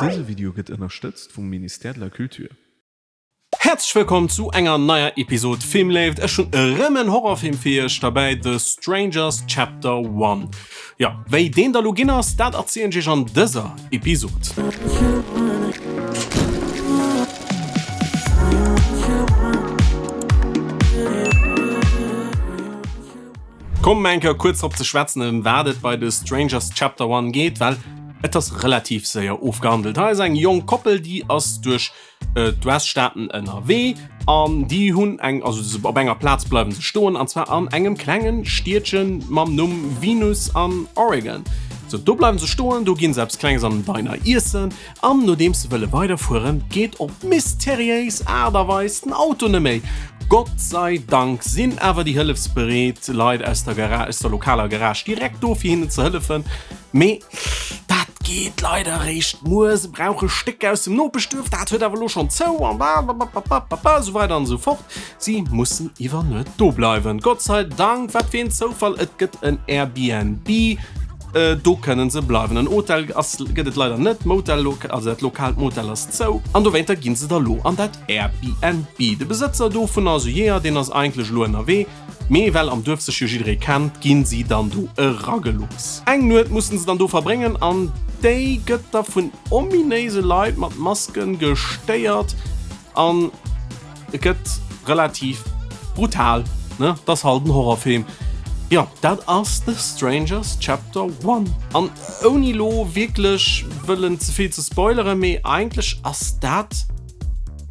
Dëse Video gëtt ënnerstëtzt vum Ministère de la Culture. Häerzlech wëllkomm zu enger neier Episode Filmléift. Ech hunn erëm en Horrorfilm fir iech derbäi, The Strangers Chapter One. Jo, wéi deen da lo ginn ass, dat erzielen ech iech an dëser Episode. Kommen mer eng Kéier kuerz drop ze schwätzen ëm wat et bei The Strangers Chapter One geet, well et ass relativ séier ofgehandelt. Hei ass eng jonk Koppel, déi ass duerch d'US-Staaten ënnerwee an déi hunn eng, also op enger Plaz bleiwen se stoen an zwar an engem klengen Stiedche mam Numm Venus an Oregon. Sou, do bleiwen se stoen, do ginn se eppes Klenges an den Diner iessen an nodeems se wëlle weiderfueren, geet op mysteriéis Aart a Weis den Auto net méi. Gott sei Dank sinn awer déi hëllefsbereet Leit aus der Gara, aus der lokaler Garage direkt do fir hinnen ze hëllefen. Mee dat geet leider eréischt muer. Se brauche Stéck aus dem Nopeschduerf, dat huet awer elo schonn zou an babababababa esou weider an esou fort. Si mussen iwwer Nuet do bleiwen. Gott sei Dank, wat fir een Zoufall, et gëtt en Airbnb, do kënnen se bleiwen. En Hotel ass, gëtt et leider net, d'Motel, also dat lokaalt Motel ass zou an dowéinter ginn se da lo an dat Airbnb. De Besëtzer dovunner, also Jeeër, deen ass eigentlech elo ënnerwee. Mee well am Duerf sech jo jidderee kennt, ginn si dann do eragelooss. Eng Nuet mussen se dann do verbréngen an déi gëtt da vun ominéise Leit mat Masken gestéiert an et gëtt relativ brutal, ne? Et ass halt en Horrorfilm. Jo, dat ass The Strangers Chapter One. An ouni lo wierklech wëllen ze vill ze spoileren, mee eigentlech ass dat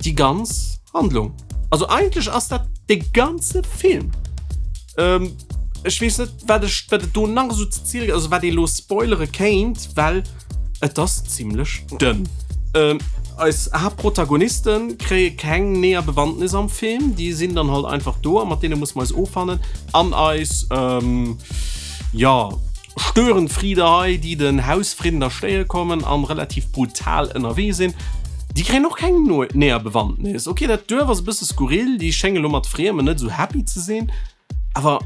déi ganz Handlung. Also eigentlech ass dat de ganze Film. Ähm, ech weess net, wat ech, wat et do nach esou ze ziele gëtt, also wat ee lo spoilere kéint, well et ass zimlech dënn. Ähm, eis Haaptprotagoniste kréie keng näher Bewandtnis am Film, déi sinn dann halt einfach do a mat deene musse mer eis offannen. An eis, ähm, jo, Störenfriede hei, déi den Hausfridden da stéiere kommen an relativ brutal ënnerwee sinn, déi kréien och keng näher Bewandtnis. Ok, dat Duerf ass e bësse skurril, déi schénge lo mat Friemen net esou happy ze sinn, awer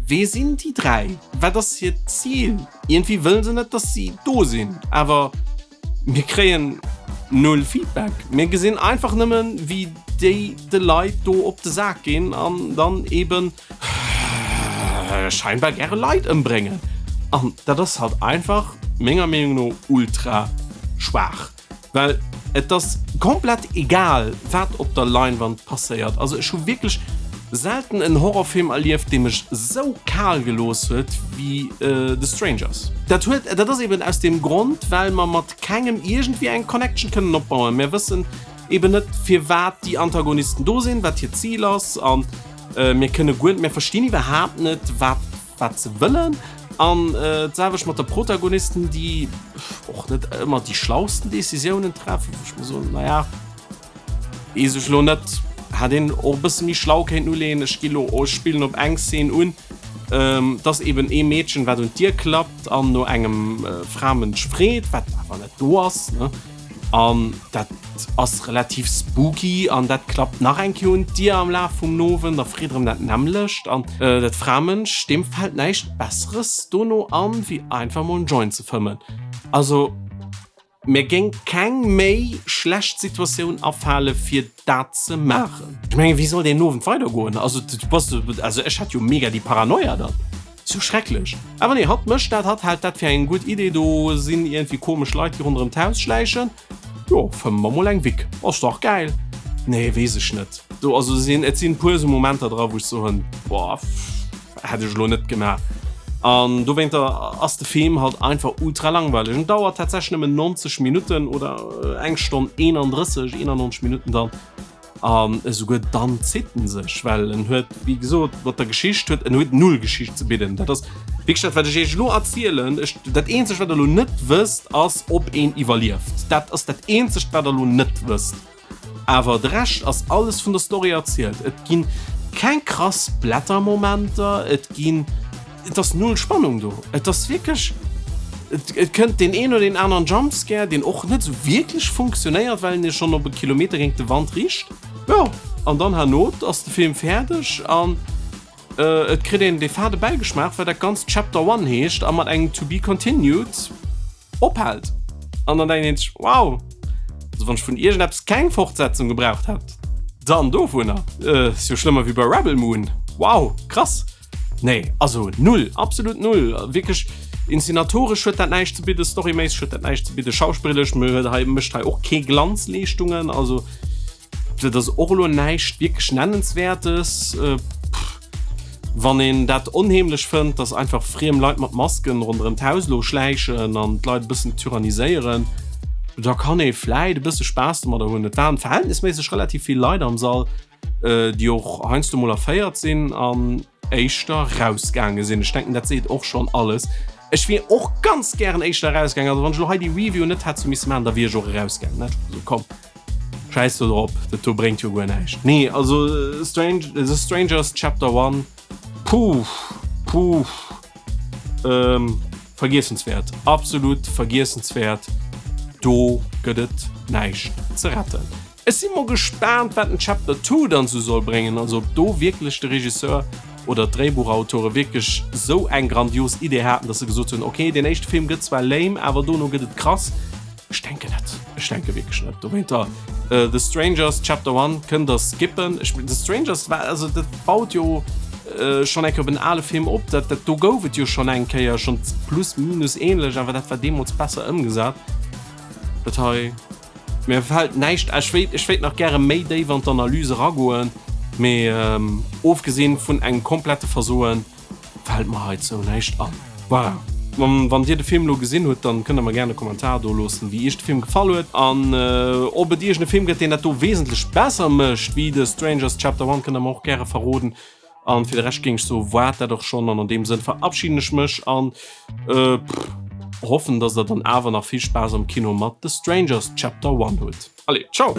wee sinn déi 3? Wat ass hiert Zil? Iergendwéi wëlle se net, dass si do sinn, awer Mir kréien null Feedback. Mir gesinn einfach nëmmen, wéi déi de Leit do op de Sak ginn an dann eben scheinbar gäre Leit ëmbréngen. An dat ass halt einfach menger Meenung no ultra schwaach, well et ass komplett egal, wat op der Leinwand passéiert. Also ech hu wierklech selten en Horrorfilm erlieft, dee mech sou kal gelooss huet wéi The Strangers. Dat huet, dat ass eben aus deem Grond, well mer mat kengem iergendwéi eng Connection kënnen opbauen. Mir wëssen eben net, firwat déi Antagonisten do sinn, wat hiert Zil ass, a mir kënne guer, mir verstinn iwwerhaapt net, wat, wat se wëllen. An d'selwecht mat de Protagonisten, déi och net ëmmer déi schlausten Decisiounen treffen, wou ech mer soen, naja, Wees ech lo net, hätt een och e bësse méi schlau kéinten uleeën. Ech gi lo, ech spillen op eng Szene un, et ass eben ee Meedchen wat un d'Dier klappt an no engem Framënsch freet, wat awer net do ass, ne? An dat ass relativ spooky an dat klappt nach eng Kéier un d'Dier am Laf vum Nowend a freet erëm dat nämmlecht an dat Framënsch, deem fält näischt Besseres dono an, wéi einfach mol en Joint ze fëmmen. Also. Mir géing keng méi schlecht Situatioun afale fir dat ze maachen. Ech mengen, wéi soll deen Owend weidergoen? Also du bass, also ech hätt jo mega déi Paranoia dann. Sou schrecklech. Awer nee, hatt mécht dat, hatt hält dat fir eng gutt Idee. Do sinn iergendwéi komesch Leit, déi ronderëm d'Haus schläichen. Jo, fëmme mer mol eng Wick, ass dach gäil. Nee, weess ech net. Do, also sinn, et sinn e puer esou Momenter dra wou ech soen, boah, Hätt ech elo net gemaach. An dowéinter ass de Film halt einfach ultra langweileg. En dauert tatsächlech nëmmen 90 Minutten oder eng Stonn 31, 91 Minutten dann. An esouguer dann zitt en sech, well en huet, wéi gesot, mat der Geschicht huet en huet null Geschicht ze bidden. Dat ass wierklech dat, wat ech iech elo erzielen. Ech, dat eenzegt, wat der elo net wësst, ass, ob een iwwerlieft. Dat ass dat eenzegt, wat der elo net wësst. Awer de Rescht ass alles vun der Story erzielt. Et ginn keng krass Splatter-Momenter, et ginn, et ass null Spannung do. Et ass wierklech, et, et kënnt deen een oder deen aneren Jumpscare, deen och net esou wierklech funktionéiert, well en e schonn op e Kilometer géint de Wand richt. Jo, an dann herno ass de Film fäerdeg an et kritt een dee fade Bäigeschmaach, well dat Ganzt Chapter One heescht a mat engem To be continued. Ophält. An dann denkt een sech, wow, also wann ech vun iergendeppes keng Fortsetzung gebraucht hätt, dann dovunner. Ass jo schlëmmer wéi bei Rebel Moon. Wow, krass. Nee, also null, absolut null. Wierklech inszenatoresch huet dat näischt ze bidden, storyméisseg huet dat näischt ze bidden, schauspilleresch huet hei, mécht hei och kee Glanzleeschtungen. Also dat ass och elo näischt wierklech Nennenswäertes. Wann een dat onheemlech fënnt, dass einfach friem Leit mat Masken ronderëm d'Haus elo schläichen an d'Leit e bëssen tyranniséieren, da kann ee vläit e bësse Spaass domadder hunn. Et waren verhältnisméisseg relativ vill Leit am Sall, déi och heiansdo mol erféiert sinn an éischter rausgaange sinn. Ech denken, dat seet och schonn alles. Ech wier och ganz gären éischter erausgaangen. Also wann ech elo hei déi Review net hätt sou misse maachen, da wier ech och erausgaangen. Hätt ech gesot, komm, schäiss do drop, dat do bréngt jo guer näischt. Nee, also Strange, The Strangers Chapter One, puh, puh, ähm, vergiessenswäert, absolut vergiessenswäert. Do gëtt et näischt ze retten. Ech si mol gespaant wat den Chapter Two dann sou soll bréngen, also ob do wierklech de Regisseur oder d'Dréibuchautore wierklech sou eng grandios Idee haten, dass se gesot hunn, ok deen éischte Film gëtt zwar lame, awer dono gëtt et krass. Ech denken net, ech denke wierklech net. Dowéinter The Strangers Chapter One kënnt der skippen. Ech The Strangers war, also dat baut jo schonn eng Kéier op en ale Film op, dat dat do gouf et jo schonn eng Kéier, schonn plus minus ähnlech, awer dat war deemools besser ëmgesat. Dat hei. Mir fällt näischt ech wéilt ech wéilt nach gäre méi déif an d'Analyse eragoen, mee ofgesinn vun engem komplette Versoen fällt mer heizou näischt an. Voilà, wann dir de Film elo gesinn hutt, dann kënnt der mer gären e Kommentar do loossen, wéi iech de Film gefall huet an ob et iergend e Film gëtt, deen dat do wesentlech besser mécht wéi The Strangers Chapter One, kënnt der mer och gäre verroden. An fir de Rescht géing ech soen, waart dat och schonn. An an deem Sënn verabschiden ech mech an hoffen, dass der dann awer nach vill Spaass am Kino mat The Strangers Chapter One hutt. Allez, ciao!